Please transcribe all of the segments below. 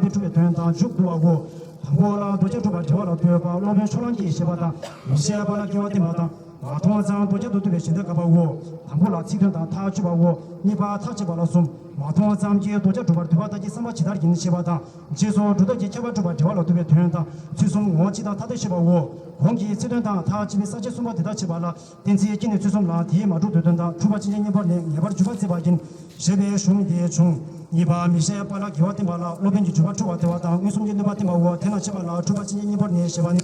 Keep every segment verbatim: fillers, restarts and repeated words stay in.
འཁྲུལ་པའི་དོན་དང་མཇུག་བསྡུ་བའོ། དང་པོ་ལ་བདོ་རྒྱལ་འཁྲུལ་པ་འབྲེལ་བ་ལ་ལྟོས་པ་སློབ་དཔོན་ཕྱོགས་གླང་གི་བཞེད་པ་དང་མི་ཤེས་པ་ལ་སྐྱེ་བ་བསྟན་པ་དང་མ་མཐོང་ཙམ་བདོ་རྒྱལ་དུ་བསྡུ་བའི་ཞེས་འདོད་དགག་པའོ། དང་པོ་ལ་ཚིག་དོན་དང་ཐག་ཆོད་པའོ། གཉིས་པ་ཐག་བཅད་པ་ལ་གསུམ། མ་མཐོང་ཙམ་གྱིས་བདོ་རྒྱལ་འཁྲུལ་པར་འདོད་པ་ལྟར་གྱི་བསམ་པ་ཇི་ལྟར་ཡིན་ཞེས་པ་དང་། རྗེས་སུ་སྒྲུབ་ཐབས་ཀྱི་ཁྱད་པར་འཁྲུལ་པ་འབྲེལ་བ་ལ་ལྟོས་པའི་དོན་དང་ཚུལ་གསུམ་ངོ་བོ་སྤྱི་དང་ཐ་དད་བཤད་པའོ། གོང་གི་ཚིག་དོན་དང་ཐག་བཅད་པའི་ས་བཅད་གསུམ་པ་དེ་དག་བྱེད་པ་ལ། གཏན་ཚིགས་ཀྱིས་ནི་ཚུལ་གསུམ་ལ་དེའི་མ་གྲུབ་འདོད་དོན་དང་འཁྲུལ་པ་ཕྱིན་ཆད་བསྙེན་པར་ནི་ངེས་པར་འཇུག་པ་བརྩིས་པ་ཡིན། ཞེས་པའི་གཞུང་དེའི་གཞུང་། གཉིས་པ་མི་ཤེས་པ་ལ་དགེ་བ་བསྟན་པ་ལ་སློབ་དཔོན་གྱིས་འཇུག་པ་དེ་བ་དང་མངོན་སུམ་གྱི་བསྟན་པ་བསྟན་པའོ། དེ་རྣམས་བྱེད་པ་ལ་འཁྲུལ་པ་ཕྱིན་ཆད་བསྙེན་པར་ནི་ཞེས་པ་ནི།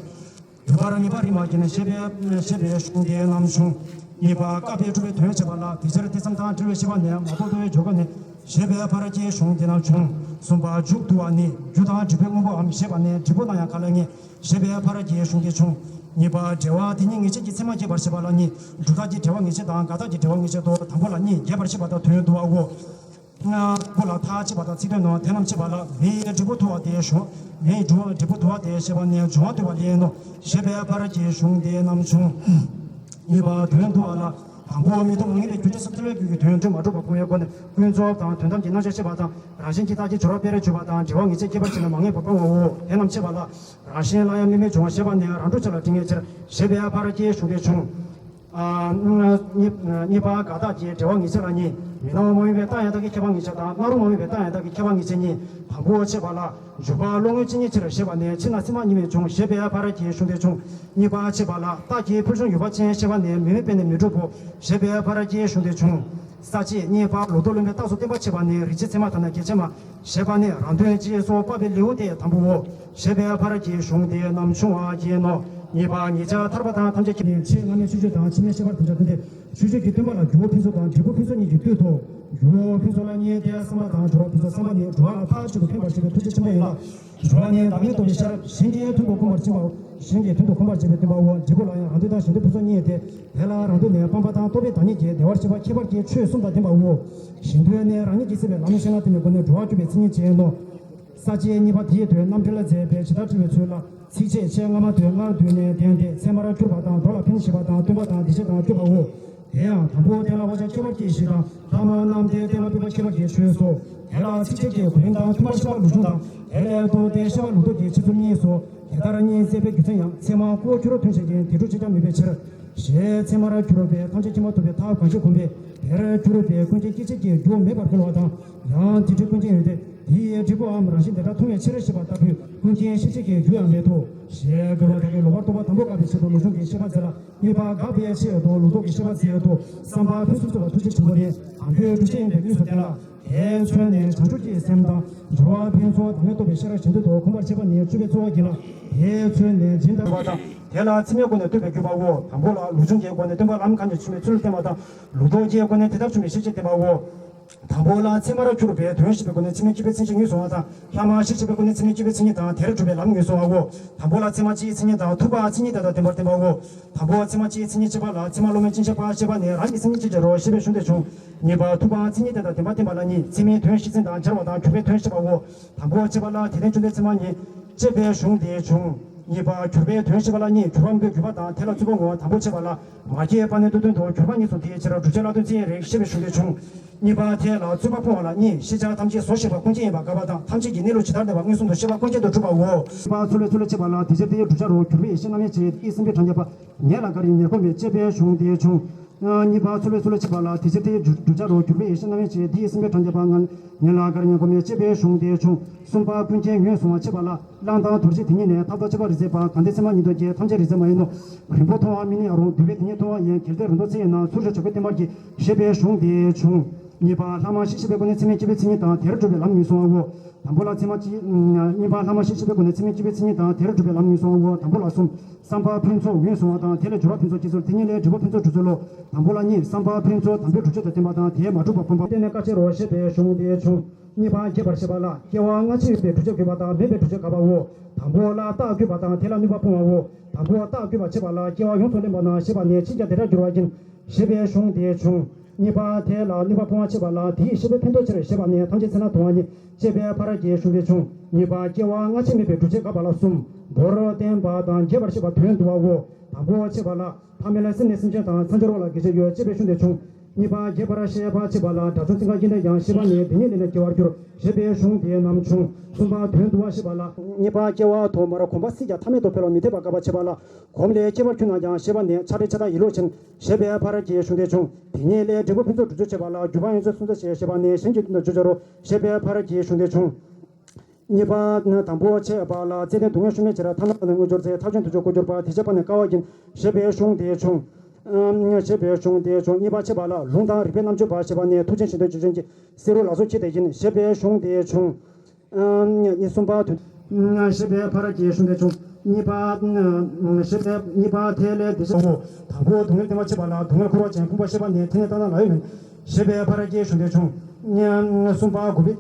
འདུས་པར་ངེས་པ་རིགས་མ་བརྒྱད་ནི་ཞེས་པའི་ཞེས་པའི་གཞུང་དེའི་རྣམ་གཞུང་། གཉིས་པ་བཀག་པའི་སྒྲུབ་པའི་དོན་བྱེད་པ་ལ་དེ་ཕྱིར་ཐེ་ཚོམ་དང་བྲལ་བའི་ཤེས་པ་ནི་མ་རྟོགས་ལྟ་བའི་འཇོག་པ་ནི་ཞེས་པའི་ཕར་གྱི་གཞུང་དེའི་རྣམ་གཞུང་། གསུམ་པ་མཇུག་བསྡུ་བ་ནི་རྒྱུ་དང་འབྲས་བུའི་དངོས་པོའམ་ཞེས་པ་ནི་འབྲས་བུ་དང་ཡང་ག་ལ་ངེས། ཞེས་པའི་ཕར་གྱི་གཞུང་གི་གཞུང་། གཉིས་པ་འབྲེལ་བ་དེ་ཉིད་ངེས་བྱེད་ཀྱི་ཚད་མ་རྒྱས་པར་བཤད་པ་ལ་གཉིས། སྒྲུབ་ཐབས་ཀྱི་འབྲེལ་བ་ངེས་བྱེད་དང་དགག་ཐབས་ཀྱི་འབྲེལ་བ་ངེས་བྱེད་དོ། དང་པོ་ལ་གཉིས། རྒྱས་པར་བཤད་པ་དང་དོན་བསྡུ་བའོ། ལྔ་པོ་ལ་ཐག་བཅད་པ་དང་ཚིག་དོན་ནོ། དེ་རྣམས་བྱེད་པ་ལ་མེ་ཡི་འབྲས་བུ་དུ་བ་སྟེ་གཞུང་། མེ་ཡི་འབྲས་བུ་འབྲས་བུ་དུ་བ་སྟེ་ཞེས་པ་ནི་སྦྱོང་བ་སྟོན་པ་ལས་ནོ། ཞེས་པའི་ཕར་གྱི་གཞུང་དེའི་རྣམ་གཞུང་། གཉིས་པ་དོན་བསྡུ་བ་ལ། དང་པོ་མི་སྟོང་མ་ངེས་པའི་རྒྱུ་འབྲས་སུ་ཐལ་བའི་རྒྱུ་ཡི་དོན་འབྲས་མ་གྲུབ་པ་སྤོང་བའི་སྒོ་ནས་ཀུན་རྫོབ་དང་དོན་དམ་གྱི་རྣམ་གཞག་བཤད་པ་དང་། རང་བཞིན་གྱི་རྟགས་ཀྱི་སྦྱོར་བ་སྤེལ་རེས་བརྗོད་པ་དང་འབྲེལ་བ་ངེས་བྱེད་རྒྱས་པར་བྱས་ནས་མ་ངེས་པ་སྤང་བའོ། དེ་རྣམས་བྱེད་པ་ལ། རང་བཞིན་ལ་ཡང་དམིགས་མེད་སྦྱོང་བ་ཞེས་པ་ནི་རང་གྲོལ་ཆ་ལ་དྲི་ངེས་ཕྱིར། ཞེས་པའི་ཕར་གྱི་གཞུང་དེའི་གཞུང་། ཨ། གཉིས་གཉིས་པ་དགག་རྟགས་ཀྱི་འབྲེལ་བ་ངེས་བྱེད་ལ་གཉིས། མི་སྣང་བ་མ་ཡིན་པའི་རྟགས་ཡང་དག་གི་ཁྱད་པར་ངེས་བྱེད་དང་སྣང་རུང་མ་ཡིན་པའི་རྟགས་ཡང་དག་གི་ཁྱད་པར་ངེས་བྱེད་གཉིས། དང་པོ་བྱེད་པ་ལ། འཇུག་པ་བློ་ངོར་ཅི་ངེས་ཕྱིར་ཞེས་པ་ནས་ཕྱིར་ན་སེམས་མ་གཉིས་མེད་འབྱུང་ཞེས་པའི་ཕར་གྱི་གཞུང་དེའི་གཞུང་། གཉིས་པ་བྱེད་པ་ལ་རྟགས་ཀྱི་ཕུལ་བྱུང་ཡོད་པ་ཅན་ཞེས་པ་ནས་མེད་མེད་པས་ནི་མི་འགྲུབ་བོ་ཞེས་པའི་ཕར་གྱི་གཞུང་དེའི་གཞུང་། ས་བཅད་གཉིས་པ་ལོག་རྟོག་བླུན་པའི་རྟགས་སུ་བསྟན་པ་བྱེད་པ་ནི་རིགས་ཆད་ཚད་མ་དང་ནི་གེགས་ཆད་མ། ཞེས་པ་ནི་རང་དོན་རྗེས་སུ་དཔག་པའི་ལེའུ་སྟེ་དང་པོའོ། ཞེས་པའི་ཕར་གྱི་གཞུང་དེའི་རྣམ་གཞུང་བ་བརྒྱད་ནོ། གཉིས་པ་ངེས་བྱ་ཐར་པ་དང་ཐམས་ཅད་ཀྱི་ནི་ཆེས་སྔ་མའི་ཤེས་བྱ་དང་ཕྱི་མའི་ཤེས་པར་དམ་བཅའ་སྟོན་ཏེ། ཤེས་བྱ་གི་སྟོན་པ་ལ་འགྱུར་བ་ཕུན་ཚོགས་དང་འབྲས་བུ་ཕུན་ཚོགས་གཉིས་ཀྱིས་ལྟོས་དོ། འགྱུར་བ་ཕུན་ཚོགས་ལ་གཉིས་ཏེ། བསམ་པ་དང་སྦྱོར་བ་ཕུན་ཚོགས། བསམ་པ་ནི་འགྲོ་བ་ལ་ཐག་གཅིག་ཏུ་ཕན་པར་བྱེད་པའི་ཐུགས་རྗེ་ཆེན་པོ་ཡིན་ལ། སྦྱོར་བ་ནི་བདག་མེད་རྟོགས་པའི་ཤེས་རབ་གཞན་གྱི་དོན་དུ་སྒོམ་པར་བྱེད་པའོ། གཞན་གྱི་དོན་དུ་སྒོམ་པར་བྱེད་པའི་སྟོན་པའོ། འབྲས་བུ་ལ་ཡང་རང་དོན་དང་གཞན་དོན་ཕུན་ཚོགས་གཉིས་ཏེ། དེ་ལ་རང་དོན་ནི་སྤངས་པ་དང་རྟོགས་པའི་བདག་ཉིད་ཀྱི་བདེ་བར་གཤེགས་པ་ཁྱད་པར་གྱི་ཆོས་གསུམ་དང་ལྡན་པའོ། གཞན་དོན་ནི་རང་ཉིད་ཀྱིས་སེལ་བའི་ལམ་ཤེས་ན་དེ་ནི་སྒོ་ནས་འགྲོ་བ་སྐྱོབ་པའི་མཚན་ཉིད་ཅན་ནོ། ས་བཅད་གཉིས་པ་དེའི་དོན་རྣམ་འགྲེལ་ལ་མཛད་པའི་ཇི་ལྟར་བྲི་བའི་ཚུལ་ལ། ཚིགས་བཅད་ཕྱེད་སྔ་མ་དོན་ལྔར་བསྡུས་ནས་བསྟན་ཏེ། ཚད་མར་གྱུར་པ་དང་མདོ་ལ་ཕན་ཞེས་པ་དང་སྟོན་པ་དང་དེ་བྱེད་དང་སྤྱོད་པའོ། དེ་ཡང་དང་པོ་གཏན་ལ་དབང་ཤེས་ཁྱད་པར་གྱིས་ཞེས་དང་། ཐ་མ་རྣམས་ཏེ་གཏན་ལ་དབེན་པ་ཁྱད་པར་གྱི་ཆོས་སོ། དེ་ལ་ཚིགས་བཅད་ཀྱི་གོ་རིམ་དང་མཐུན་པར་ཤེས་པ་ལུགས་འབྱུང་དང་། དེ་ལས་ལྡོག་སྟེ་ཤེས་པ་ལུགས་ལྡོག་གི་ཕྱེ་ཚུལ་གཉིས་སོ། དེ་ལྟར་གཉིས་བརྩད་པའི་རྒྱུ་མཚན་ཡང་ཚད་མ་ཀོ་ཁྱུ་རུ་དོན་བྱེད་ཀྱི་དེ་སྒྲུབ་བྱེད་ཀྱང་མེད་པའི་ཕྱིར། ཞེས་ཚད་མར་གྱུར་པའི་ཐམས་ཅད་ཀྱིས་མ་ཐུབ་པའི་ཐབས་གང་ཞིག་བསྒོམས་པས་དེར་གྱུར་པའི་ཀུན་མཁྱེན་སྐྱེ་མཆེད་ཀྱི་རྒྱུ་མེད་པར་འཁོར་བ་དང་། ཡང་དེ་འདྲའི་ཀུན་མཁྱེན་ཡོད་དེ། དེ་ཡི་འབྲས་བུའམ་རང་བཞིན་དེ་འདྲ་མཐོང་བའི་ཕྱིར་ཞེས་པ་ལྟ་བུའི་ཀུན་མཁྱེན་ཤེས་བྱེད་ཀྱི་རྒྱུ་ཡང་མེད་དོ། ཞེས་རྒོལ་བ་དག་གིས་ལོག་པར་རྟོག་པ་དང་པོ་བཀག་པའི་ཆེད་དུ་ལུགས་འབྱུང་གི་ཤེས་པ་མཛད་ལ། གཉིས་པ་དགག་པའི་ཆེད་དུ་ལུགས་ལྡོག་གི་ཤེས་པ་མཛད་དོ། བསམ་པ་ཕུན་སུམ་ཚོགས་པ་ཐུགས་རྗེ་ཆེན་པོ་ནི་དང་པོའི་སྒྲུབ་བྱེད་ཡིན་པའི་དངོས་སུ་བསྟན་ལ། དེས་མཚོན་ནས་བྱང་ཆུབ་ཀྱི་སེམས་དང་སྦྱོར་བ་ཕུན་ཚོགས་བདག་མེད་རྟོགས་པའི་ཤེས་རབ་གཞན་དོན་དུ་སྒོམ་པར་བྱེད་པ་ནི་སྤྱོད་པའི་རྩོལ་བ་ཡིན་ལ། དེས་མཚོན་ནས་སྦྱིན་དང་བ་དང་། དེ་ལ་ཚད་མའི་སྒོ་ནས་ལྟོས་པའི་དགོས་པའོ། དང་པོ་ལ་ལུགས་འབྱུང་གི་སྒོ་ནས་སྟོན་པ་ལམ་གང་གིས་ཆུད་མེད་ཚུལ་བསྟན་པ་དང་། ལུགས་ལྡོག་གི་སྒོ་ནས་དེ་ལྟར་བྱུང་བའི་ཤེས་བྱེད་བསྟན་པའོ། དང་པོ་ལ་ཚད་མར་གྱུར་པའི་དོན་ཞེས་པའི་སྒོ་ནས་ཚད་མས་སྤྱོད་པའི་མཚན་ཉིད་ངོས་བཟུང་བ་དང་། ལྷག་མ་ཤེས་བྱེད་པའི་སྒོ་ནས་ཚད་མས་སྤྱོད་པའི་མཚན་ཉིད་དང་དེར་གྲུབ་པའི་ལམ་ངོས་བཟུང་བའོ། དང་པོ་ལ་ཚད་མ་སྤྱིའི་མཚན་ཉིད་དང་ཐུབ་པ་མཚན་ཉིད་དེ་དང་ལྡན་པར་བསྟན་པའོ། དང་པོ་ཚད་མ་སྤྱིའི་མཚན་ཉིད་ཅེས་པ་ལ་ཚད་མ་སློབ་དཔོན་སྤྱན་ཆབ་པ་ཞེས་པ་ནས་རང་གི་མཚན་ཉིད་ཅེས་བྱ་རོ་ཞེས་པའི་གཞུང་དེ་བྱུང་། གཉིས་པ་ཐུབ་པ་མཚན་ཉིད་དེ་དང་ལྡན་པར་བསྟན་པ་ལ་གཉིས། ཚད་མའི་དོན་སྤྱི་མཚན་དང་སྦྱར་བ་དང་གྱུར་པའི་དོན་བཤད་པའོ། དང་པོ་ཅེས་པ་ལ་དེ་ལྟར་བྱུང་བའི་ཚད་མ་ཉིད་ཅེས་པའི་གཞུང་དེ་བྱུང་། གཉིས་པ་གྱུར་པའི་དོན་བཤད་པ་ལ་གཉིས། གྱུར་པ་མི་དགོས་བརྒྱུད་པ་དང་དེ་ལ་རྩོད་པ་ངོ་། དང་པོ་ཅེས་པ་ལ་མ་སྐྱེས་པ་ནི་མདོའི་དོན་དུ་གྱུར་པ་གཉིས་སོ། དེའི་ཕྱིར་བསྒྲུབ་བྱ་ལ་དོན་ཚིག་རེག་ཞེས་པའི་གཞུང་དེ་བྱུང་། གཉིས་པ་དེ་ལ་རྩོད་པ་སྤོང་བ་ལ་གཉིས། ཤེས་བྱ་ཐམས་ཅད་བཟོ་ཞེས་པ་ཀུན་མཁྱེན་ཡིན་པ་དགག་པ་དང་། ཐམས་ཅད་ཀྱི་གནས་ལུགས་ཇི་ལྟར་བསྟན་པ་མངོན་སུམ་དུ་ཤེས་པ་ཀུན་མཁྱེན་དུ་གྲུབ་པའོ། གཉིས་པ་ཚུལ་ལས་ཚུལ་ལ་ཕྱེ་བ་ལ་དེ་ཕྱིར་དེ་ཡི་བསྒྲུབ་བྱ་རོ། གྱུར་པའི་ཡེ་ཤེས་རྣམ་དབྱེ་ཕྱེ། དེ་ཡི་སེམས་པའི་གྲངས་ཁྱབ་པ། ངེས་ལ་ག་རེ་ཉེར་གོ་མེད་ཅེས་པའི་གཞུང་དེ་བྱུང་། གཉིས་པ་ཚུལ་ལས་ཚུལ་ལ་ཕྱེ་བ་ལ་དེ་ཕྱིར་དེ་ཡི་བསྒྲུབ་བྱ་རོ། གྱུར་པའི་ཡེ་ཤེས་རྣམ་དབྱེ་ཕྱེ། དེ་ཡི་སེམས་པའི་གྲངས་ཁྱབ་པ། ངེས་ལ་ག་རེ་ཉེར་གོ་མེད་ཅེས་པའི་གཞུང་དེ་བྱུང་། གསུམ་པ་ཀུན་མཁྱེན་ངོས་བཟུང་བ་ཕྱེ་བ་ལ། གླང་དང་རྡོ་རྗེ་དེ་ཉིད་ནི། ཐབས་དང་བཅས་པ་རིགས་མཛད་པ། གང་དེ་ཚད་མ་ཉིད་དོན་གྱི། ཐམས་ཅད་རིགས་མཛད་མ་ཡིན་ནོ། རིང་པོ་མཐོང་བ་མི་ནི་ཡང་རུང་། བསྡུས་པས་དེ་ཉིད་མཐོང་བ་ཡིན། གལ་ཏེ་རིང་དུ་ཚེ་ཡིན་ན། ཚུར་ཞིག་བྱ་རྒོད་བསྟན་པར་གྱིས། ཞེས་པའི་གཞུང་དེ་བྱུང་། གཉིས་པ་ལྷག་མ་ཤེས་ཞེས་པའི་སྒོ་ནས་ཚད་མས་སྤྱོད་པའི་མཚན་ཉིད་དང་དེར་གྲུབ་པའི་ལམ་ངོས་བཟུང་བའོ། དང་པོ་ལ་ཚད་མ་སྤྱི། གཉིས་པ་ལྷག་མ་ཤེས་ཞེས་པའི་སྒོ་ནས་ཚད་མས་སྤྱོད་པའི་མཚན་ཉིད་དང་དེར་གྲུབ་པའི་ལམ་ངོས་བཟུང་བའོ། དང་པོ་ལ་གསུམ། བསམ་པ་ཕུན་ཚོགས་ངོས་བཟུང་བ་དང་། དེ་ལས་སྦྱོར་བ་ཕུན་ཚོགས་སྐྱེ་ཚུལ། དེ་ཉིད་ལས་འབྲས་བུ་ཕུན་ཚོགས་གྲུབ་ཚུལ་ལོ། དང་པོ་ལ་གཉིས། བསམ་པ་ཕུན་ཚོགས་དམ་པའི་བསྒྲུབ་བྱ་དང་ལྡན་པ་དང་དེས་མ་གྲུབ་པ་སྤོང་བ། དེ་ནི་དཀའ་སྤྱད་རོ་ཞེས་པའི་གཞུང་དེ་བྱུང་། གཉིས་པ་རྒྱས་པར་བཤད་པ་ལ། སྐྱེ་བ་སྔ་ཕྱི་མེད་པའི་བསྒྲུབ་བྱ་དགོས་པ་དང་མེད་པའི་བསྒྲུབ་བྱ་དགག་པའོ། དང་པོ་ལ་རྟགས་བཀོད་པ་དང་དེ་ལ་གནོད་པ་སྤོང་བའོ། དང་པོ་རྟགས་བཀོད་པ་ཕྱེ་བ་ལ། སྐྱེ་བ་ཡོངས་སུ་ལེན་པ་ན་ཞེས་པ་ནས་ཕྱིས་ཀྱང་དེ་འདྲར་འགྱུར་བ་ཡིན། ཞེས་པའི་གཞུང་དེ་བྱུང་། གཉིས་པ་དེ་ལ་གནོད་པ་སྤོང་བ་ཕྱེ་བ་ལ། དེ་ཡི་ཤེས་པའི་ཕན་འདོགས་ཕྱིར་ཞེས་པ་ནས་ཐམས་ཅད་ཚེ་ན་དུ་བ་ཉིད། ཅེས་པའི་ཕར་གྱི་གཞུང་དེ་བྱུང་། གཉིས་པ་སྐྱེ་བ་སྔ་ཕྱི་མེད་པའི་བསྒྲུབ་བྱ་དགག་པ་ལ་གསུམ། མདོར་བསྟན་པ་དང་རྒྱས་པར་བཤད་པ་དོན་བསྡུ་བའོ། དང་པོ་ཕྱེ་བ་ལ། ཐ་མལ་སེམས་ནི་སེམས་ཅན་དང་མཚམས་སྦྱོར་བ་ལ་གེགས་བྱེད་ཡོད་ཅེས་པའི་གཞུང་དེ་བྱུང་། གཉིས་པ་རྒྱས་པར་བཤད་པ་བྱེད་པ་ལ། དགྲ་བཅོམ་ཚིག་རྐང་གཉིས་ལས་ཀྱང་ཤེས་པ་ནི། དེ་ཉིད་ལས་ནི་སྐྱེ་བར་འགྱུར། ཞེས་པའི་གཞུང་དེ་རྣམས་བྱུང་། གསུམ་པ་དོན་བསྡུ་བ་བཤད་པ་ལ། གཉིས་པ་སྐྱེ་བ་ཐོག་མར་གོམས་པ་སྲིད་ཀྱང་ཐ་མལ་དུ་འཕེལ་བ་མི་འཐད་པ་དགག་པ་བྱེད་པ་ལ། གོམས་ལས་སྐྱེ་བར་གྱུར་ན་ཡང་ཞེས་པ་ནི། ཆགས་བྲལ་ཆགས་སྡང་ཡིད་ལོག་ཅན། ཞེས་པའི་ཕ་རོལ་གྱི་གཞུང་དེ་བྱུང་། དེ་ཉིད་ལས་འབྲས་བུ་ཕུན་ཚོགས་གྲུབ་ཚུལ་བྱེད་པ་ལ། རྒྱུ་བ་ཡོངས་སུ་སུན་འབྱིན་ཞེས་བཤད་པ་ནི། གཞན་གྱི་དོན་དུ་བརྗོད་བྱ་རོ། ཞེས་པའི་ཕ་རོལ་གྱི་གཞུང་དེ་བྱུང་། གཉིས་པ་ནི་དང་པོ་བྱེད་པ་ལ། ཚེ་དང་སྡུག་བསྔལ་ཤུགས་མེད་ཕྱིར། ཐ་ན་ལ་ནི་དངོས་འབྱོར་ཚེ། ཐབས་གཞན་དུ་འཇོག་ཀུན་འབྱོར་པ། དེ་བྱེད་པ་ནི་དཀའ་བ་ཡིན། ཞེས་པའི་གཞུང་དེ་བྱུང་། ཨམ། ཞེས་པའི་གཞུང་དེ་བྱུང་། གཉིས་པ་བྱེད་པ་ལ། ལུང་དང་རིགས་པའི་རྣམ་དཔྱོད་པ། ཞེས་པ་ནི། མཐུ་ཆེན་གཞན་དོན་རྗེས་དྲན་གྱི། བསེ་རུ་ལ་སོགས་ཆོས་དེ་ཡིན། ཞེས་པའི་གཞུང་དེ་བྱུང་། ཨམ། གཉིས། གསུམ་པ་དོན། ཞེས་པའི་ཕ་རོལ་གྱི་གཞུང་དེ་བྱུང་། གཉིས་པ། ཞེས་པའི། གཉིས་པ་ཐེག་ལེ་དེ་བྱེད་པའོ། དང་པོ་སྡུག་བསྔལ་བསྟན་པ་བྱེད་པ་ལ། སྡུག་བསྔལ་འཁོར་བ་ཅན་ཕུང་པོ་བཤད་པ་ནི། དེ་ནི་ལྟ་ན་ལ་ཡོད་མིན། ཞེས་པའི་ཕ་རོལ་གྱི་གཞུང་དེ་བྱུང་། གསུམ་པ་དགུག་པའི།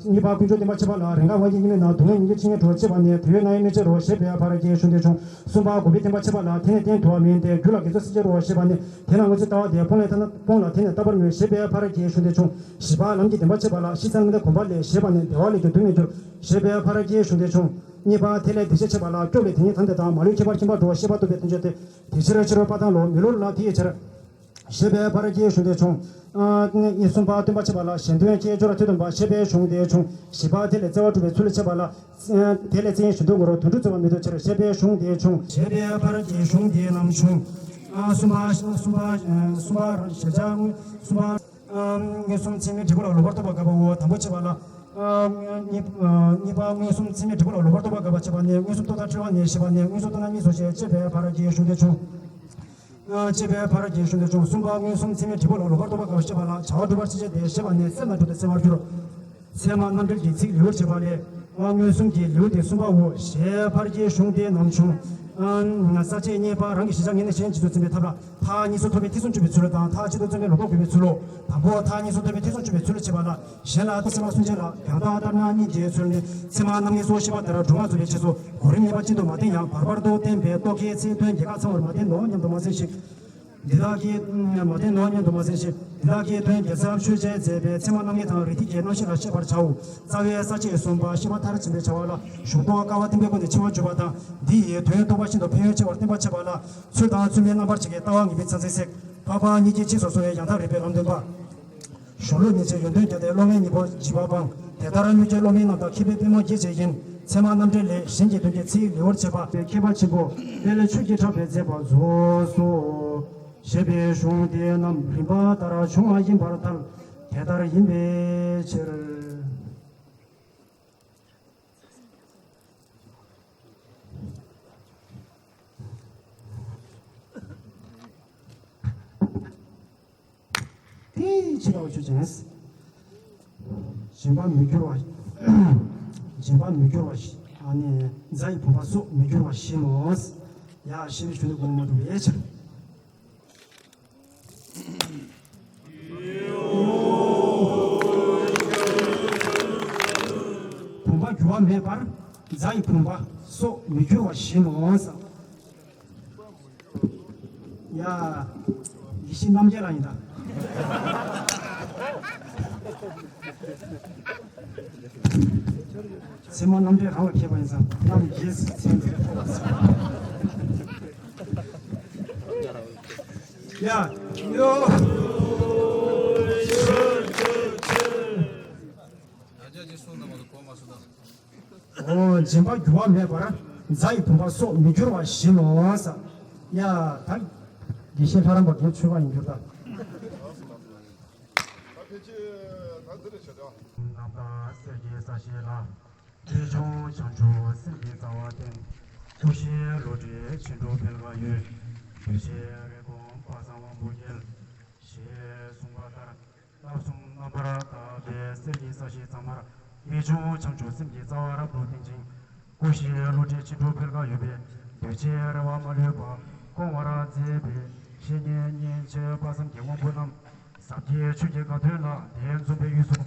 གཉིས་པ་ཀུན་འབྱུང་བསྟན་པ་བྱེད་པ་ལ། རེས་འགའ་དབང་གིས་གཉིད་མེད་ན། སྡུག་བསྔལ་ཉིད་ཀྱིས་ཅི་སྙེད་འགྲོ། ཅེས་པ་ནི། དེ་ཡོད་ན་ཡང་མི་བྱེད་རོ། ཞེས་པའི་ཕ་རོལ་གྱི་གཞུང་དེ་བྱུང་། གསུམ་པ་དགུག་པའི་བསྟན་པ་བྱེད་པ་ལ། དེ་ནི་གཏན་དུ་བ་མིན་ཏེ། རྒྱུ་ལ་དགེ་ཚོགས་སྲིད་ཅེས་རོ། ཞེས་པ་ནི། དེས་ན་དངོས་ཚུལ་ལྟ་བ་དེ་སྤོང་ལས་ཐ་ན། སྤོང་ལ་དེ་ནི་ལྟ་བར་མོས། ཞེས་པའི་ཕ་རོལ་གྱི་གཞུང་དེ་བྱུང་། བཞི་པ་ལམ་གྱི་བདེན་པ་བྱེད་པ་ལ། ཤི་ཚེ་ལྔ་ལྡན་གོམས་པ་ལས། ཞེས་པ་ནི། བདེ་བ་ལས་ཀྱང་སྡུག་བསྔལ་འགྱུར། ཞེས་པའི་ཕ་རོལ་གྱི་གཞུང་དེ་བྱུང་། གཉིས་པ་ཐེག་ལེ་བདེ་གཤེགས་བྱེད་པ་ལ། སྐྱོབ་ལས་དེ་ཉིད་དམ་དེ་དང་། མ་ལུས་ཁྱད་པར་ཁྱིམ་པ་རོ། ཞེས་པ་རྟོགས་པའི་བསྟན་བཅོས་ཏེ། དེ་ཕྱིར་ཕྱི་རོལ་པ་དང་ལོག་མི་སླུ་ལ། དེ་ཡི་ཕྱིར། ཞེས་པའི་ཕ་རོལ་གྱི་གཞུང་དེ་བྱུང་། ཨ། གཉིས། གསུམ་པ་སྟོན་པ་བྱེད་པ་ལ། གཞན་དོན་སྐྱེས་སྦྱོར་ཐོས་དམ་པ། ཞེས་པའི་གཞུང་དེ་བྱུང་། བཞི་པ་དེ་ལས་བརྩེ་བ་སྒྲུབ་པའི་ཚུལ་བྱེད་པ་ལ། དེ་ལས་བརྩེ་ཡིན་གཞན་དོན་ངོ་རོ། དོན་གྲུབ་རྩོལ་བ་མི་འདོར་ཕྱིར། ཞེས་པའི་གཞུང་དེ་བྱུང་། ཞེས་པའི་ཕ་རོལ་གྱི་གཞུང་དེ་རྣམས་བྱུང་། ཨ། གསུམ་པ། གསུམ་པ། གསུམ་པ་ཞེས་བྱ། གསུམ་པ། ཨ། མངོན་སུམ་ཚད་མའི་འབྲས་བུ་ལ་ལོག་པར་རྟོག་པ་དགག་པའོ། དང་པོ་བྱེད་པ་ལ། ཨ། གཉིས། གཉིས་པ་མངོན་སུམ་ཚད་མའི་འབྲས་བུ་ལ་ལོག་པར་རྟོག་པ་དགག་པ་བྱེད་པ་ནི། མངོན་སུམ་རྟོག་མཐའ་བྲལ་བ་ནས། ཞེས་པ་ནི། མངོན་སུམ་རྟོག་ན་གཉིས་སོ་ཞེས། ཅེས་པའི་ཕ་རོལ་གྱི་གཞུང་དེ་བྱུང་། ཅེས་པའི་ཕ་རོལ་གྱི་གཞུང་དེ་བྱུང་། གསུམ་པ་མངོན་སུམ་ཚད་མའི་འབྲས་བུ་ལ་ལོག་པར་རྟོག་པ་དགག་པ་ཞེས་པ་ལ། བྱ་བ་སྒྲུབ་པར་བྱེད་བྱེད་དེ། ཞེས་པ་ནི། སེམས་ལ་སྒྲུབ་སྟེ་གསལ་བར་འགྱུར། ཚད་མ་རྣམ་འགྲེལ་གྱི་ཚིག་ལེའུར་བྱེད་པ་ལས། མངོན་སུམ་གྱི་ལེའུ་སྟེ་གསུམ་པའོ། ཞེས་ཕར་གྱི་གཞུང་དེ་རྣམས་བྱུང་། ས་བཅད་གཉིས་པ་རང་གི་གཞིར་བཞག་ངེས་གནས་གཞན་གྱིས་སུ་འཛིན་པའི་ཐབས་ལ། མཐའ་གཉིས་སུ་ཐོབ་པའི་ཐེ་ཚོམ་གཅོད་པའི་ཚུལ་དང་། མཐའ་གཅིག་ཏུ་བརྩོན་པའི་ལོག་པ་གོམས་པའི་ཚུལ་ལོ། དང་པོ་མཐའ་གཉིས་སུ་ཐོབ་པའི་ཐེ་ཚོམ་གཅོད་པའི་ཚུལ་ལ་བྱེད་པ་ལ། གཞན་ལ་ལྟོས་ཟེར་བ་སུན་འབྱིན་ལ། ཡང་དག་ལྟར་སྣང་གཉིས་ཀྱི་ཚུལ་ནི། ཚད་མ་རྣམ་ངེས་སོ་ཞེས་པ་ལྟར་སྒྲོ་འདོགས་རྫོགས་པའི་རྗེས་སུ་གོ་རིམ་ངེས་པ་ཅན་དུ་མ་བསྟན་ཡང་། བར་བར་དུ་བསྟན་པའི་རྟོག་གེའི་ཚིག་དོན་རྒྱལ་ཁ་ཚང་བར་མ་བསྟན་ནོ་སྙམ་དུ་མ་ཟིན་ཞིག་འདི་དག་གིས་མ་བསྟན་ནོ་སྙམ་དུ་མ་ཟིན་ཞིང་། འདི་དག་གི་དོན་རྒྱལ་ཚབ་ཆོས་ཅན་མཛད་པའི་ཚད་མ་རྣམ་ངེས་དང་རིགས་མཐུན་གྱི་རྣམ་གཞག་ལ་བཤད་པར་བྱའོ། རྩ་བའི་ས་བཅད་གསུམ་པ་ཤེས་པ་མཐར་ཕྱིན་པའི་བྱ་བ་ལ། གཞུང་རྟོག་དཀའ་བ་བསྟན་པའི་སྒོ་ནས་ཕྱི་བར་འཇུག་པ་དང་། འདི་ཡི་དོན་རྟོགས་པ་ཤིན་ཏུ་ཕན་ཡོན་ཆེ་བར་བསྟན་པ་བྱེད་པ་ལ། ཚུལ་དང་ཚུལ་མིན་རྣམ་པར་ཕྱེ་གི་ལྟ་བ་ངེས་པའི་མཚན་འཛིན་བསྲེག། འཕགས་པ་གཉིས་ཀྱིས་ཅི་གསུངས་སོ་ཡང་དག་རིགས་པའི་ལམ་སྟོན་པ། གཞུང་ལུགས་ཉིན་བྱེད་ཡོན་ཏན་བརྒྱད་དེ་སློབ་མའི་ཉིན་པོ་འཇིགས་པ་སྤང་། དེ་ལྟར་མི་བསྐྱོད་སློབ་མའི་རྣམ་དག་མཁས་པའི་པུས་མོ་བརྒྱད་ཅེས་ཡིན། ཚད་མ་རྣམ་འགྲེལ་ལས། གཞན་གྱི་དོན་གྱི་ཚིག་ལེའུར་བྱེད་པ། མཁས་པ་ཆེན་པོ་དཔལ་ཆོས་ཀྱི་གྲགས་པས་མཛད་པ་རྫོགས་སོ། ཞེས་པའི་གཞུང་དེ་རྣམས་རིམ་པ་ལྟར་བྱུང་བ་ཡིན་པར་ཐལ། དེ་ལྟར་ཡིན་པའི་ཕྱིར། དེའི་ཕྱི་ལ་ཆོས་ཅན། སྦྱིན་པ་མི་འགྱུར་བ། སྦྱིན་པ་མི་འགྱུར་བ་ཞིག་ཨ་ནི་རྫ་ཡི་བུམ་པ་སོགས་མི་འགྱུར་བ་བཞིན་ནོ། ཡ་ཞེས་པའི་གཞུང་དེ་དགོངས་མ་གྲུབ་པའི་ཕྱིར། བུམ་པ་འགྱུར་བ་མེད་པར་རྫ་ཡི་བུམ་པ་སོགས་མི་འགྱུར་བ་བཞིན་ནོ། ཡ། ཡེ་ཤེས་རྣམ་རྒྱལ་ལགས་ཡིན་ད། ཚད་མ་རྣམ་འགྲེལ་རང་ལ་མཁས་པ་ཡིན་ཙང་རྣམ་རྒྱལ་ཟེར་མཚན་དེ་ཐོབ་པ་ཟེར། ཡ། ཡོ། ཡ་ཅག་ཅིག་གསུངས་ན་མ་གཏོགས་གོ་མ་སོང་ད། འོ། སྦྱིན་པ་འགྱུར་བ་མེད་པར་རྫ་ཡི་བུམ་པ་སོགས་མི་འགྱུར་བ་བཞིན་ནོ། ཡ། ད་དགེ་བཤེས་ལྷ་རམས་པ་རྒན་ཆོས་པ་ཡིན་གྱུར་ད། རྣམ་དག་གསེར་གྱི་ས་གཞི་ལ། རྨད་བྱུང་བྱང་ཆུབ་སེམས་ཀྱི་རྩ་བ་བརྟན། སྐུ་བཞིའི་བློ་གྲོས་ཕྱིན་དྲུག་འཕེལ་བ་ཡོད། གདུལ་བྱའི་རེ་སྐོང་དཔག་བསམ་དབང་པོ་རྒྱལ། ཞེས་གསུངས་པ་ལྟར། བསླབ་གསུམ་རྣམ་པར་དག་པའི་གསེར་གྱི་ས་གཞི་གཙང་མར། རྨད་བྱུང་བྱང་ཆུབ་སེམས་ཀྱི་རྩ་བ་རབ་ཏུ་བརྟན་ཅིང་། སྐུ་བཞིའི་བློ་གྲོས་ཕྱིན་དྲུག་འཕེལ་ཁ་ཡོད་པས། གདུལ་བྱའི་རེ་བ་མ་ལུས་པ་སྐོང་བར་མཛད་པའི་བཤེས་གཉེན་ཉིན་བྱེད་དཔག་བསམ་གྱི་དབང་པོ་རྣམས། ཟབ་རྒྱས་ཆོས་ཀྱི་དགའ་སྟོན་ལ་དད་འཛོམས་པའི་དབུས་སུ།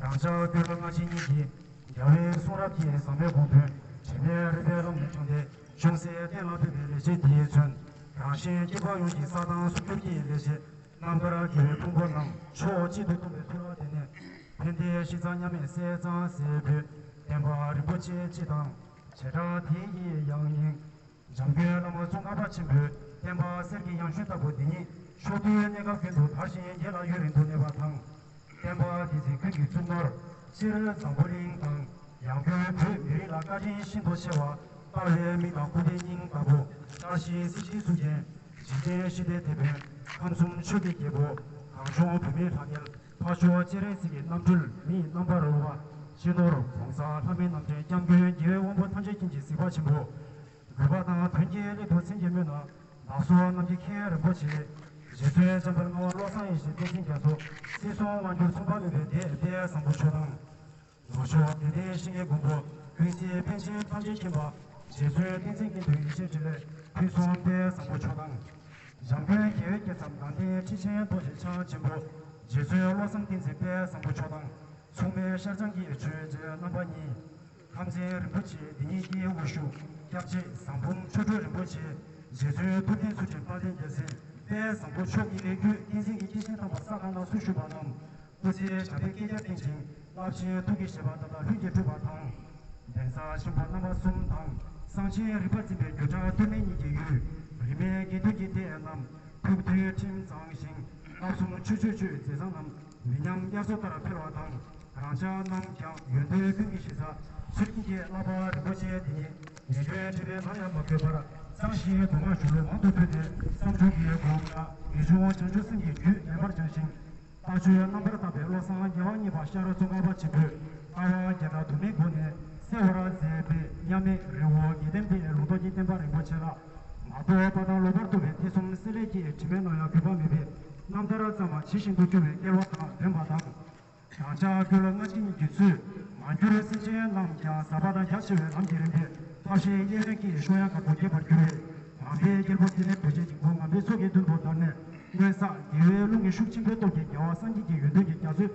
རང་ཅག་ཀུན་ལ་སྔ་ཕྱི་གཉིས་ཀྱི་རྒྱལ་བའི་གསུང་རབ་ཀྱི་ཟབ་མོའི་དགོངས་དོན་དྲི་མེད་རིག་པའི་ཀློང་ནས་དྲངས་ཏེ། ཅུང་ཟད་གཏན་ལ་ཕེབས་པའི་ལེགས་བཤད་འདིས་མཚོན། རང་གཞན་སྐྱེ་འཕགས་ཡོངས་ཀྱི་ས་དང་སུམ་ཅུ་སྐྱེ་ཡི་ལེགས་བཤད། རྣམ་དཀར་དགེ་བའི་ཕུང་པོ་རྣམས་ཕྱོགས་གཅིག་ཏུ་བསྡོམས་པའི་ཐུགས་ལ་བརྟེན་ནས། ཕན་བདེའི་གཞི་རྩ་མཉམ་མེད་ཟས་གཙང་སྲས་པོའི་བསྟན་པ་རིན་པོ་ཆེ་སྤྱི་དང་། བྱེ་བྲག་དེ་ཡི་ཡང་སྙིང་། འཇམ་མགོན་བླ་མ་ཙོང་ཁ་པ་ཆེན་པོའི་བསྟན་པ་གསེར་གྱི་ཡང་ཞུན་ལྟ་བུ་འདི་ཉིད། ཕྱོགས་དུས་གནས་སྐབས་ཀུན་ཏུ་དར་ཞིང་རྒྱས་ལ་ཡུན་རིང་དུ་གནས་པ་དང་། བསྟན་པ་སྡེ་ཚན་ཀུན་གྱི་གཙུག་ནོར་སྤྱིར་འཛམ་བུ་གླིང་དང་། ཡང་སྒོས་བོད་མི་རིགས་ལ་བཀའ་དྲིན་ཤིན་ཏུ་ཆེ་བ། ལྟ་བའི་མིག་དང་སྐུ་ལྡན་སྙིང་ལྟ་བུ། དར་ཞིང་གསལ་ཞིང་གཟུགས་ཅན། འཇིག་རྟེན་ཞི་བདེའི་དེད་དཔོན། ཁམས་གསུམ་ཆོས་ཀྱི་རྒྱལ་པོ། གངས་ལྗོངས་བུད་མེད་ལྷ་སྐལ། འཕགས་མཆོག་སྤྱན་རས་གཟིགས་ཀྱི་རྣམ་སྤྲུལ་མི་ཡི་རྣམ་པར་རོལ་པ། སྤྱི་ནོར་༸གོང་ས་ལྷ་མིའི་རྣམ་འདྲེན་སྐྱབས་མགོན་རྒྱལ་བའི་དབང་པོ་ཐམས་ཅད་མཁྱེན་ཅིང་གཟིགས་པ་ཆེན་པོ། གུས་པ་དང་དོན་གྱི་སླད་དུ་མཚན་བརྗོད་སྨོན་ལམ། བདག་སོགས་རྣམས་ཀྱི་མཁན་རིན་པོ་ཆེ། རྗེ་བཙུན་འཇམ་དཔལ་ངག་དབང་བློ་བཟང་ཡེ་ཤེས་བསྟན་འཛིན་རྒྱ་མཚོ། སྲིད་གསུམ་དབང་སྒྱུར་མཚུངས་པ་མེད་པའི་སྡེ་དཔལ་བཟང་པོ་མཆོག་དང་། ལོ་མཆོག་དད་ལྡན་ཞིང་གི་མགོན་པོ་ཀུན་གཟིགས་པཎ་ཆེན་ཐམས་ཅད་མཁྱེན་པ། རྗེ་བཙུན་བསྟན་འཛིན་དགེ་འདུན་ཡེ་ཤེས་འཕྲིན་ལས་ཕུན་སུམ་དཔལ་བཟང་པོ་མཆོག་དང་། འཇམ་མགོན་རྒྱལ་བའི་སྐྱེས་ཚབ་དང་ལྡན་ཁྲི་ཆེན་རྡོ་རྗེ་འཆང་ཆེན་པོ། རྗེ་བཙུན་བློ་བཟང་བསྟན་འཛིན་དཔལ་བཟང་པོ་མཆོག་དང་། མཚུངས་མེད་ཤར་བྱང་གི་ཆོས་རྗེ་རྣམ་པ་གཉིས། ཁམས་ཚན་རིན་པོ་ཆེ་འདི་ཉིད་ཀྱི་དབུ་བཞུགས་སྐྱབས་རྗེ་ཟམ་འབུམ་ཆོས་སྒྲོན་རིན་པོ་ཆེ། རྗེ་བཙུན་ཐུབ་བསྟན་ཚུལ་ཁྲིམས་དཔལ་ལྡན་རྒྱལ་མཚན་དཔལ་བཟང་པོ་མཆོག་གཉིས་ལས་བརྒྱུད་བསྟན་འཛིན་གྱི་སྐྱེས་ཆེན་དམ་པ་ས་ག་ནང་སུ་བཞུགས་པ་རྣམས། སྐུ་ཚེ་ཞབས་པད་བསྐལ་བརྒྱར་བརྟན་ཅིང་རླབས་ཆེན་ཐུགས་ཀྱི་བཞེད་པ་མཐའ་དག་ལྷུན་གྱིས་གྲུབ་པ་དང་། གདན་ས་ཆེན་པོ་རྣམ་པ་གསུམ་དང་གསང་ཆེན་རིག་པ་འཛིན་པའི་སྒྱུ་འཕྲུལ་སྟོད་སྨད་གཉིས་ཀྱི་ཡུལ། རིས་མེད་དགེ་འདུན་གྱི་སྡེ་རྣམས་ཐུགས་མཐུན་ཁྲིམས་གཙང་ཞིང་། བསླབ་གསུམ་ཆོས་སྤྱོད་སྤྱོད་མཛད་བཟང་རྣམས་མི་ཉམས་དབྱར་མཚོ་ལྟར་འཕེལ་བ་དང་། རང་ཅག་རྣམས་ཀྱང་ཡོན་ཏན་ཀུན་གྱི་གཞི་རྩ་ཚུལ་ཁྲིམས་ཀྱི་བསླབ་པ་རིན་པོ་ཆེ་འདི་ཉིད་ཉེས་སྐྱོན་དྲི་མས་ནམ་ཡང་མ་གོས་པར་གཙང་ཞིང་གདམས་ངག་གཞུང་ལུགས་མང་དུ་ཕུལ་ཏེ་བསམ་བྱུང་གི་སྒོམ་ལ་ངེས་འབྱུང་བྱང་ཆུབ་སེམས་ཀྱི་རྒྱུད་ལེགས་པར་སྦྱངས་ཤིང་། ལྟ་སྤྱོད་རྣམ་པར་དག་པའི་བློ་བཟང་རྒྱལ་བ་གཉིས་པ་ཤར་ཙོང་ཁ་པ་ཆེན་པོས་ལྟ་བ་བརྒྱ་ཕྲག་དུ་མའི་སྒོ་ནས་གསལ་བར་མཛད་པའི་མཉམ་མེད་རི་བོ་དགེ་ལྡན་པའི་ལུང་རྟོགས་ཀྱི་བསྟན་པ་རིན་པོ་ཆེ་ལ་མ་རྟོགས་པ་དང་ལོག་པར་རྟོག་པའི་ཐེ་ཚོམ་བསལ་སླད་ཀྱི་དྲི་མས་ནམ་ཡང་གོས་པ་མེད་པའི་རྣམ་ཐར་གཙང་མ་ཇི་བཞིན་དུ་སྐྱོང་བའི་སྐལ་བ་དང་ལྡན་པ་དང་། རང་ཅག་ཀུན་ལ་སྔ་ཕྱི་གཉིས་ཀྱི་ཚུལ། མ་གྱུར་སེམས་ཅན་རྣམས་ཀྱང་ཟབ་པ་དང་རྒྱ་ཆེ་བའི་ལམ་གྱི་རིམ་པས་ཐབས་ཤེས་གཡས་གཡོན་གྱི་གཤོག་ཡངས་དཀར་པོ་རྒྱས་པར་གྱུར་པའི་ངང་པའི་རྒྱལ་པོ་དེ་ནས་རྡོ་རྗེ་སྙིང་པོ་ངང་པའི་ཚོགས་ཀྱི་མདུན་དུ་བདར་ནས་སྔོན་བསགས་རྒྱལ་བའི་རླུང་གི་ཤུགས་ཆེན་པོའི་སྟོབས་ཀྱིས་རྒྱལ་བ་སངས་རྒྱས་ཀྱི་ཡོན་ཏན་གྱི་རྒྱ་མཚོས་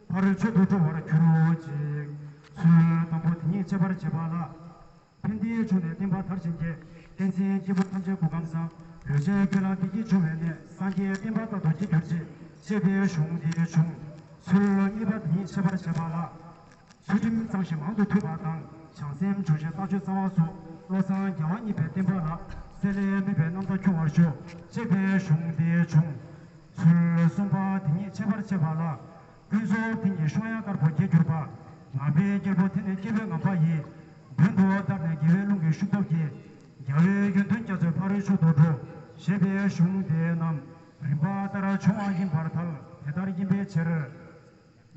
ཕ་རོལ་མཆོག་ཏུ་འགྲོ་བར་གྱུར་ཅིག་ཚུལ་དང་པོ་དེ་ཉིད་འཆད་པར་བྱེད་པ་ལ། ཕན་བདེའི་འབྱུང་གནས་བསྟན་པ་དར་ཞིང་རྒྱས། བསྟན་འཛིན་སྐྱེས་བུ་ཐམས་ཅད་སྐུ་ཁམས་བཟང་། ལུས་ཅན་ཀུན་ལ་བདེ་སྐྱིད་འབྱུང་བའི་གནས། སངས་རྒྱས་བསྟན་པ་རྟག་ཏུ་རྒྱས་གྱུར་ཅིག་ཅེས་པའི་གཞུང་འདིའི་འབྱུང་ཚུལ་གཉིས་པ་དེ་ཉིད་འཆད་པར་བྱེད་པ་ལ། ཚུལ་ཁྲིམས་གཙང་ཞིང་མང་དུ་ཐོས་པ་དང་། བྱང་སེམས་འབྱུང་ཞིང་ལྟ་སྤྱོད་གཙང་བ་སོགས་བློ་བཟང་རྒྱལ་བ་གཉིས་པའི་བསྟན་པ་ལ་བསྲེ་ལྷད་མེད་པའི་རྣམ་ཐར་འཁྱོངས་པར་ཤོག་ཅེས་པའི་གཞུང་འདིའི་འབྱུང་ཚུལ་གསུམ་པ་དེ་ཉིད་འཆད་པར་བྱེད་པ་ལ། ཀུན་རྫོབ་དེ་ཉིད་གཤོག་ཡངས་དཀར་པོ་རྒྱས་གྱུར་པ། ངང་པའི་རྒྱལ་པོ་དེ་ནི་སྐྱེས་བུའི་ངང་པ་ཡི། མདུན་དུ་བདར་ནས་རྒྱལ་བའི་རླུང་གི་ཤུགས་སྟོབས་ཀྱིས། རྒྱལ་བའི་ཡོན་ཏན་རྒྱ་མཚོས་ཕ་རོལ་མཆོག་ཏུ་འགྲོ། ཞེས་པའི་གཞུང་དེ་རྣམས་རིམ་པ་ལྟར་འབྱུང་བ་ཡིན་པར་ཐལ། དེ་ལྟར་ཡིན་པའི་ཕྱིར།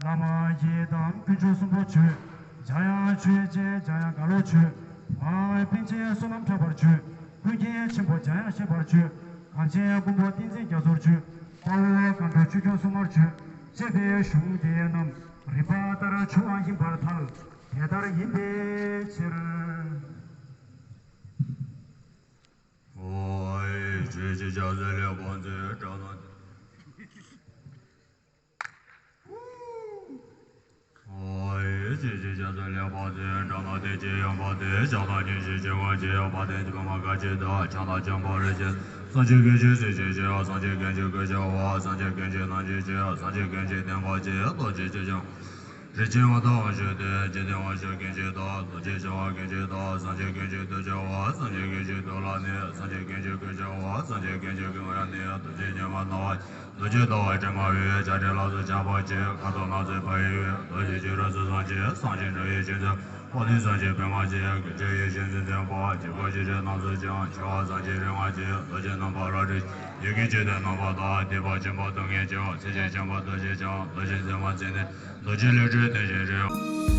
བླ་མ་ཡི་དམ་དཀོན་མཆོག་གསུམ་པོ་མཆོད། འཇམ་དབྱངས་ཆོས་རྗེ་འཇམ་དབྱངས་རྒྭ་ལོ་མཆོད། མ་ཧཱ་པཎ་ཆེན་བསོད་ནམས་ཕྲག་པར་མཆོད། ཀུན་མཁྱེན་ཆེན་པོ་འཇམ་དབྱངས་བཞད་པར་མཆོད། གངས་ཅན་མགོན་པོ་བསྟན་འཛིན་རྒྱ་མཚོར་མཆོད། དཔའ་བོ་མཁའ་འགྲོ་ཆོས་སྐྱོང་སྲུང་མར་མཆོད། ཅེས་པའི་གཞུང་དེ་རྣམས་རིམ་པ་ལྟར་འབྱུང་བ་ཡིན་པར་ཐལ། དེ་ལྟར་ཡིན་པའི་ཕྱིར། ཨོ་ཡེ་ཇི་ཇི་ཇ་ཟེར་ལེ་བོ་ཛེ་དྲ་ན། ཨོ་ཡེ་ཇི་ཇི་ཇ་ཟེར་ལེ་བོ་ཛེ་དྲ་ན། དེ་ཇི་ཡང་བ་དེ་ཇ་ན་ཉི་ཇི་ཇི་བ་ཇི་ཡང་བ་དེ་ཇི་བ་མ་ག་ཇི་ད་ཆ་ན་ཇམ་བ་རེ་ཇི། སངས་རྒྱས་ཀུན་གྱི་སྲས་ཀྱི་ཇི་ཡང་སངས་རྒྱས་ཀུན་གྱི་སྐུ་ཆེ་བ། སངས་རྒྱས་ཀུན་གྱི་རྣམ་འཕྲུལ་ཆེ། སངས་རྒྱས་ཀུན་གྱི་བསྟན་པ་ཆེ། རྡོ་རྗེ་ཆེ་ཞིང་། རིན་ཆེན་མ་དག་པ་ཞུ་སྟེ། འཇིག་རྟེན་པ་ཞུ་ཀུན་གྱི་བདག་རྡོ་རྗེ་ཆེ་བ་ཀུན་གྱི་བདག་སངས་རྒྱས་ཀུན་གྱི་བདུད་ཆེ་བ། སངས་རྒྱས་ཀུན་གྱི་བདུད་ལ་ནི། སངས་རྒྱས་ཀུན་གྱི་སྐུ་ཆེ་བ། སངས་རྒྱས་ཀུན་གྱི་སྐུ་ལ་ནི། རྡོ་རྗེ་ཉི་མ་སྣང་བ། རྡོ་རྗེ་ཟླ་བ་དྲི་མ་བའི། བྱ་བྲལ་ལ་སོགས་ཆགས་པ་ཆེ། ཁ་དོག་སྣ་ཚོགས་འབར་བའི་འོད། རྡོ་རྗེ་ཕྱི་རོལ་སོགས་སངས་རྒྱས། སངས་རྒྱས་འགྲོ་བའི་ཕྱིར་དུ། དཔལ་ལྡན་སངས་རྒྱས་པདྨ་ཆེ། ཀུན་འབྱུང་ཡེ་ཤེས་འཛིན་མཛད་པ། ཇི་སྐད་ཇི་སྲིད་སྣང་ཚུལ་ཅན། ཆེ་བ་སངས་རྒྱས་རིག་སྔགས་ཆེ། རྡོ་རྗེ་རྣམ་པར་རབ་རིབ་ཡི་གེ་བཅུ་དང་རྣམ་པར་དག་སྡེ་པ་ཆེན་པོ་སྟོང་ཉིད་ཆེ། མཚན་ཅན་ཆེན་པོ་རྡོ་རྗེ་འཆང་། རྡོ་རྗེ་འཛིན་མ་མཚན་ནི། རྡོ་རྗེ་ལས་སྤྲུལ་བསྟན་བཞིན་རེ།